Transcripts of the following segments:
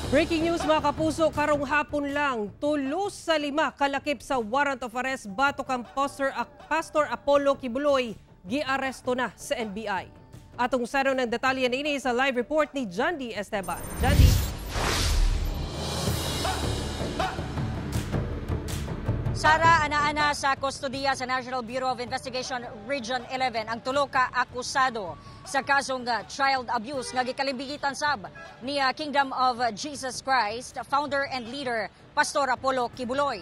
Breaking news, mga kapuso, karong hapon lang, tulo sa lima kalakip sa warrant of arrest batok kang Pastor Apollo Quiboloy giaresto na sa NBI. Atong usaron ng detalye niini sa live report ni Jandy Esteban. Jandy. Sara, ana-ana sa kustodiya sa National Bureau of Investigation Region 11 ang tulo ka akusado sa kasong child abuse nga gikalimbigitan sab ni Kingdom of Jesus Christ founder and leader Pastor Apollo Quiboloy.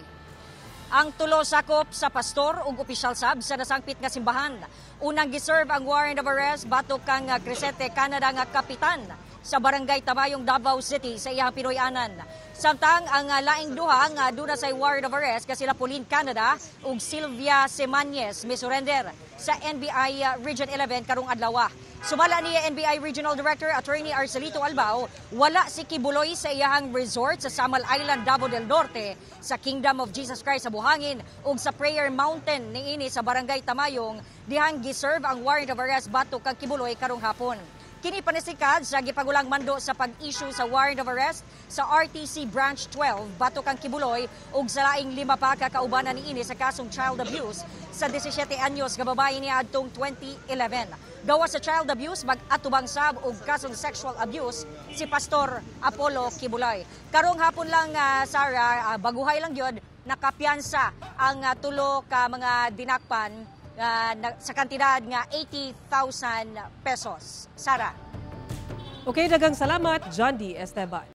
Ang tulo sakop sa pastor ug opisyal sab sa nasangpit nga simbahan. Unang giserve ang warrant of arrest batok kang Crescente Canada nga kapitan sa Barangay Tamayong, Davao City sa iyang Pinoy-anan. Samtang ang laing duha nga duna sa warrant of arrest nga sila Pauline Canada ug Sylvia Semanyes misurrender sa NBI Region 11 karong adlaw. Sumala ni NBI Regional Director Attorney Arcelito Albao, wala si Quiboloy sa iyahang resort sa Samal Island, Davao del Norte, sa Kingdom of Jesus Christ sa Buhangin ug sa Prayer Mountain niini sa Barangay Tamayong dihang giserve ang warrant of arrest batok kang Quiboloy karong hapon. Kini panisikad sa gipagulang mando sa pag-issue sa warrant of arrest sa RTC Branch 12 batok kang Quiboloy ug sa laing lima pa ka kaubanan niini sa kasong child abuse sa 17 anyos nga babae niya adtong 2011. Gawas sa child abuse, mag-atubang sab og kasong sexual abuse si Pastor Apollo Quiboloy. Karong hapon lang, Sarah, baguhay lang gyud nakapiyansa ang tulo ka mga dinakpan sa kantidad nga 80,000 pesos. Sara. Okay, daghang salamat, Jandy Esteban.